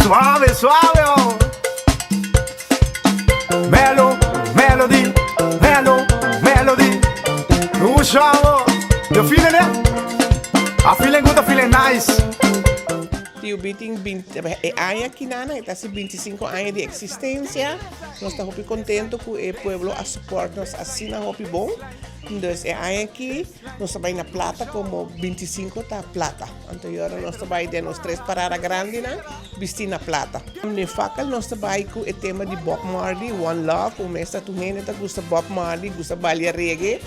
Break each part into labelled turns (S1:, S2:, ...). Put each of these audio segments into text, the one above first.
S1: Suave, suave, oh. Melo, melody, melo, melody. Usha, you feeling it? I feeling good, I feeling nice.
S2: TUB tin 20, e aña aki nan, e ta 25 aña di existencia. Nos ta hopi contento cu e pueblo a support nos asina hopi bon. Dus e aña aki nos ta bay na plata, como 25 ta plata. Anto awor nos ta bay den nos tres parada grandi nan, bisti na plata. Ne fakkel nos ta bay cu e tema di Bob Marley, One Love, o mesta tu hende ta gusta Bob Marley, gusta balia reggae.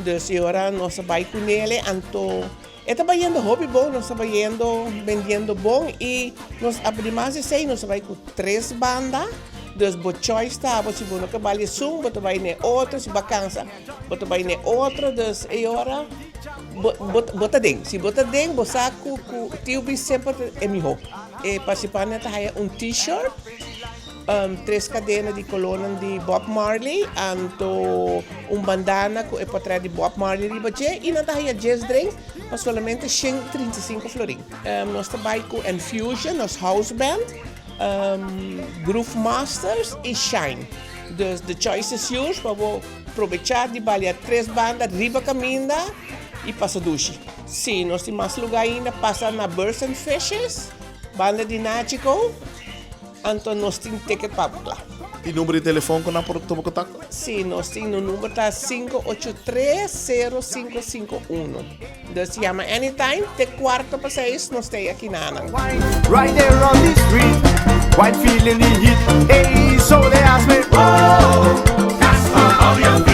S2: Dus awor nos ta bay cu nele, anto e ta bayendo hopi bon, nos ta bayendo, bendiendo bon y nos ademas di esey, nos ta bay cu tres banda. Dus bo choice ta, bo si bo no ke balia esun, bo ta bay ne otro, si bo cansa, bo ta bay ne otro, dus e ora bo ta den. Si bo ta den, bo sa cu TUB semper e miho. E participante ta haya un t-shirt, tres cadena di color di Bob Marley, anto un bandana cu e portret di Bob Marley riba dje, y nan ta haya 10 drinks pa solamente 135 florin. Nos ta bay cu Infusion, nos house band, Groove Masters y Shine. Dus the choice is yours, pa bo aprovecha di balia tres banda riba caminda y pasa dushi. Si, nos tin mas lugar ainda, pasa na Birds and Fishes, banda di Nachico, anto nos tin ticket pa kla.
S3: E number di telefon cu nan por tuma contacto?
S2: Si, nos tin un number ta 583-0551. Dus yama anytime, te 5:45 nos ta aki nan.
S1: Right there on the street, white feeling the heat. Hey, so they ask me, whoa,
S4: how you